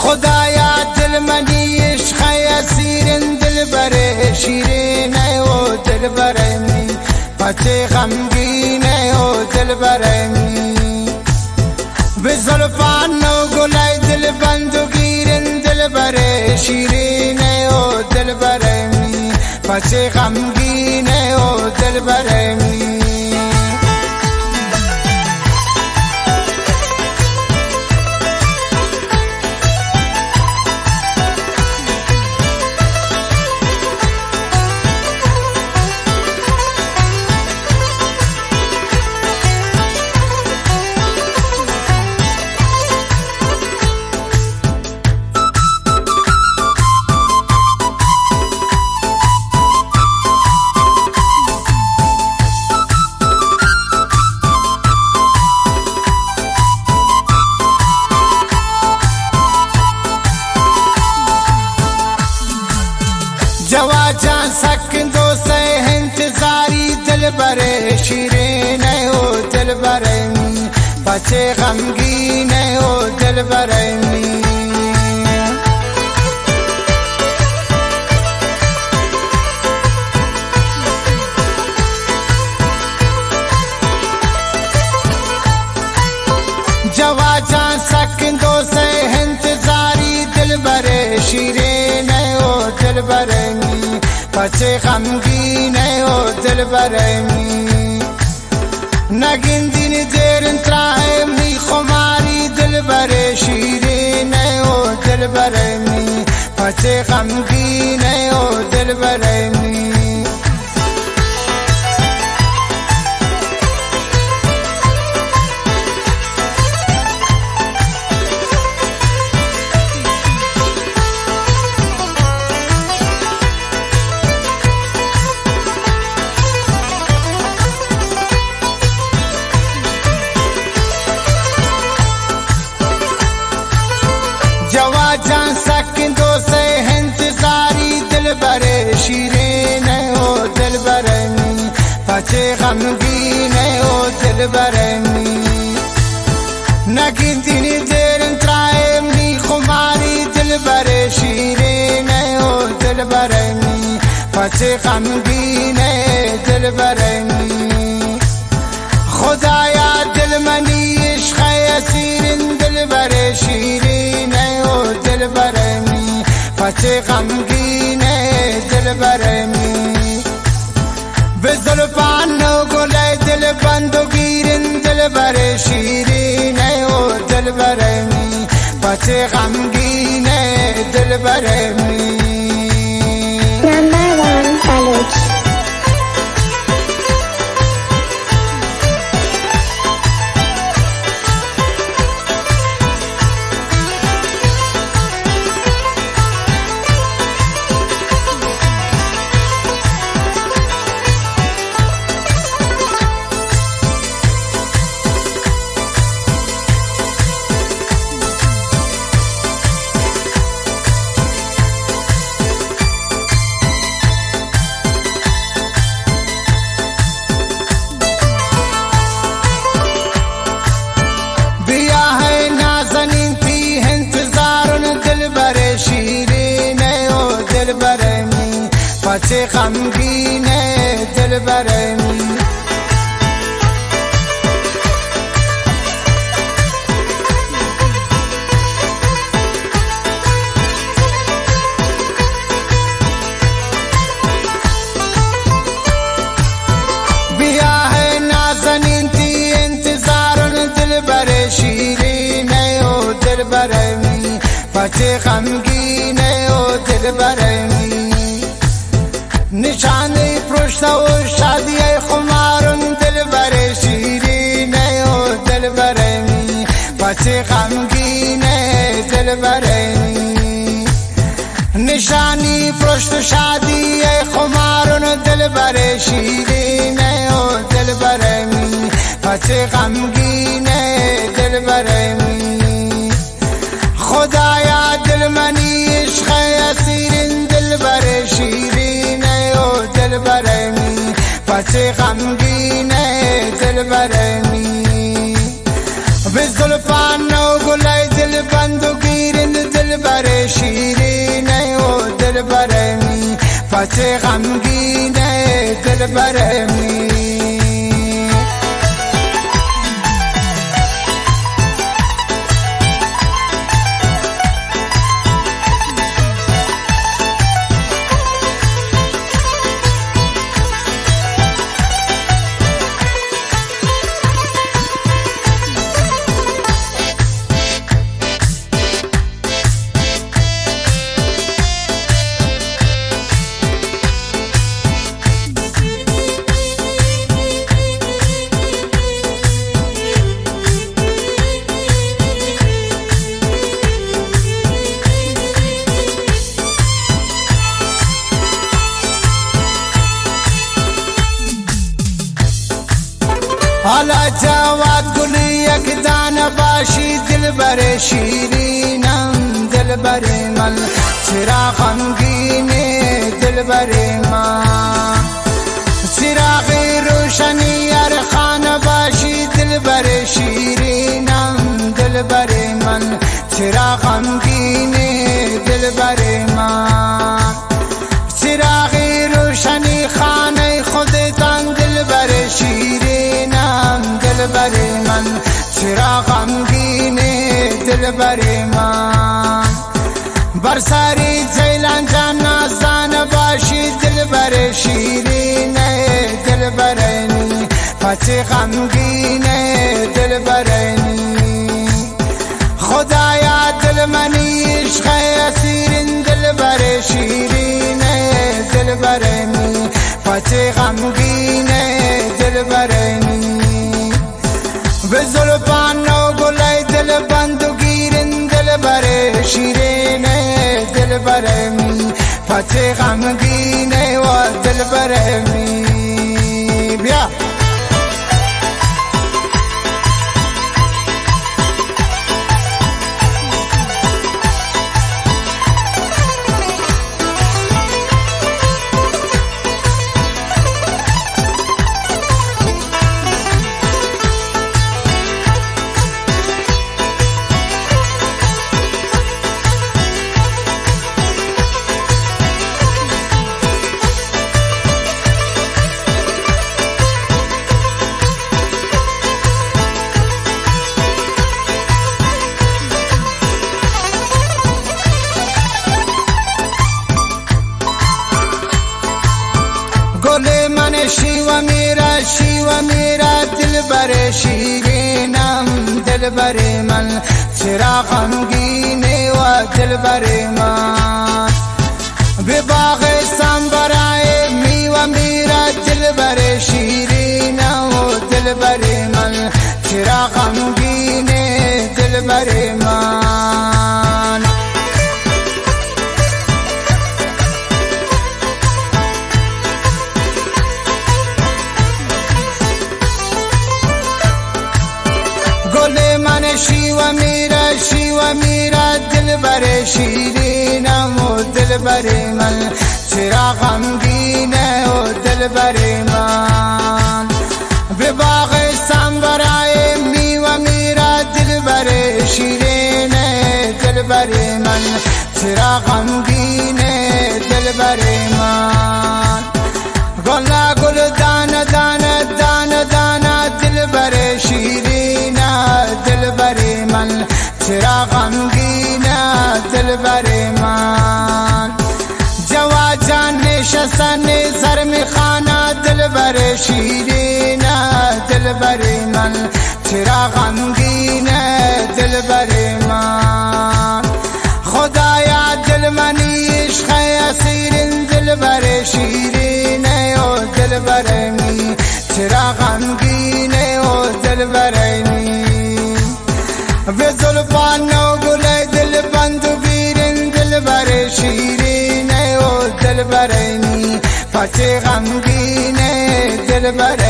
خدایا دل منی عشق ءِ اسیر انت، دلبر ءِ شیرین ءِ او دلبر ءِ منی، پچے غمگین ءِ او دلبر ءِ منی۔ بہ زلفان ءُ گل ءِ دل بند ءُ گیر انت، دلبر ءِ شیرین ءِ او دلبر ءِ منی، پچے غمگین ءِ او دلبر ءِ منی۔ جوا جان سک دوست ءِ انتظاری، دلبر ءِ شیرین ءِ او دلبر ءِ منی، پچے غمگین ءِ او دلبر ءِ منی۔ جوا جان سک دوست ءِ انتظاری، دلبر ءِ شیرین ءِ او دلبر ءِ منی، پچے غمگین ءِ او دلبر ءِ منی۔ نہ گندین دیر انت ترا ءِ منی خماری، دلبر ءِ شیرین ءِ او دلبر ءِ منی، پچے غمگین ءِ او دلبر ءِ منی۔ جوا جان سک دوست ءِ انتظاری، دلبر ءِ شیرین ءِ او دلبر ءِ منی، پچے غمگین ءِ او دلبر ءِ منی۔ نہ گندین دیر انت ترا ءِ منی خماری، دلبر ءِ شیرین ءِ او دلبر ءِ منی، پچے غمگین ءِ دلبر ءِ منی۔ خدایا دل منی عشق ءِ اسیر انت، دلبر ءِ شیرین ءِ او دلبر ءِ منی، پچے غمگین ءِ دلبر ءِ منی۔ بہ زلفان ءُ گل ءِ دل بند ءُ گیر انت، دلبر ءِ شیرین ءِ او دلبر ءِ منی، پچے غمگین ءِ دلبر ءِ منی۔ Number one Baloch. بیا ہے نازنین تئی انتظار، دلبر شیرین او دلبر منی، پچے غمگین دلبر منی۔ بیا ہے نازنین تئی انتظار، دلبر شیرین او دلبر منی، پچے غمگین او دلبر منی۔ نشانی پرشتہ و شادی ءِ خمارن، دلبر شیرین او دلبر منی، پچے غمگین دلبر منی۔ نشانی پرشت و شادی ءِ خمارن، دلبر شیرین او دلبر منی، پچے غمگین دلبر منی۔ خدایا دل منی عشق ءِ اسیرین، دلبر شیرین او دلبر منی، پچے غمگین دلبر منی۔ بہ زلفان او گل ءِ دل بند و گیرین، دل دلبرے می، پچے غمگین ئے دلبرے می۔ حالا جواد گل یک دانہ باشی، دلبر شیرینم، دلبر من، چرا غمگین ئے دلبر من؟ چراغ روشنی ارخان باشی، دلبر شیرینم، دلبر من، چرا غمگین ئے دلبر من؟ چراغ روشنی خانہ خودتان، دلبر شیرینم، دلبر من، چرا غمگین ئے دلبر من؟ بر سر جیلان جان نازدان باشی، دلبر شیرین ئے دلبر من، پچے غمگین ئے دلبر من؟ خدایا دل منی عشق اسیرین، دلبر شیرین ئے دلبر من، پچے غمگین ئے دلبر من؟ بہ زلفان نو گل ئے دل بند گیرین، دلبر شیرین ئے دلبر من، پچے غمگین ئے و دلبر من؟ بیا۔ گل من شیوہ میرا، شیوہ میرا، دلبر شیرینم، دلبر من، چرا غمگین ئے و دلبر من؟ بہ باغ سامبرائے میوہ میرا، دلبر شیرینم و دلبر من، چرا غمگین ئے دلبر من؟ گل من شیوہ میرا، شیوہ میرا، دلبر شیرینم و دلبر من، چرا غمگین ئے و دلبر من؟ بہ باغ سامبرائے میوہ میرا، دلبر شیرین ئے دلبر من، چرا غمگین ئے دلبر من؟ گلا گل دانہ دانہ، دانہ دانہ، دلبر شیرین ئے دلبر من، چرا غمگین ئے دلبر من؟ جوا جان نشستن زرمی خانہ، دلبر شیرین ئے دلبر من، چرا غمگین ئے دلبر من؟ خدایا دل منی عشق اسیرین، دلبر شیرین ئے و دلبر من، چرا غمگین ئے و دلبر من؟ بہ زلفان نو گل ئے دل بند گیرین، دلبر شیرین ئے و دلبر من، پچے غمگین ئے دلبر